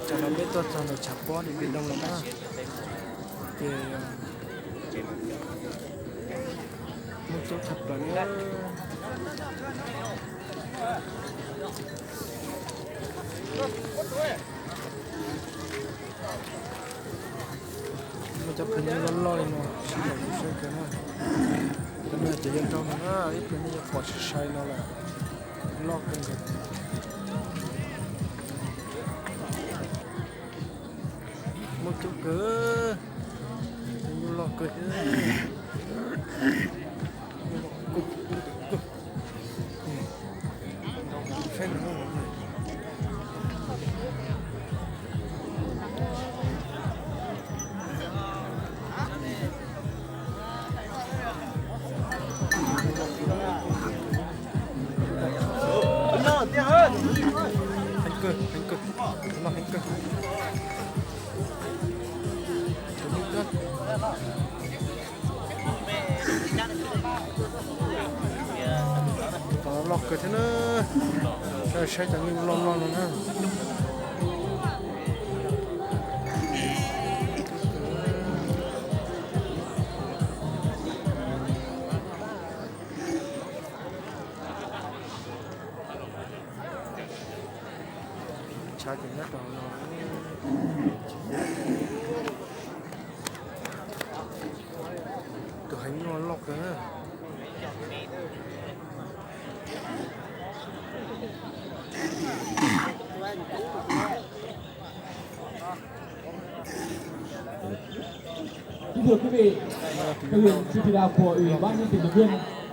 Tam no peb tuaj txog ntawm tshav pob Điện Biên Đông lawm na, ces muaj coob tshaj plaws na. Muaj cov phwm nyuj loj loj li no, sawv daws saib kawg na. Cov no ces yuav nrau no na, ib pliag nej yuav pom sai sai no lawm, loj kawg nkaus. Muaj coob kawg, nyuj loj kawg thiab. Heev kawg, heev kawg, loj heev kawg. Cov loj kawg thiab na, saib cov nyuj loj loj no na. Tshav ces nyob rau no. Tus heev nyuj loj kawg. Kính thưa quý vị, thực hiện sự chỉ đạo của Ủy ban nhân dân tỉnh Điện Biên,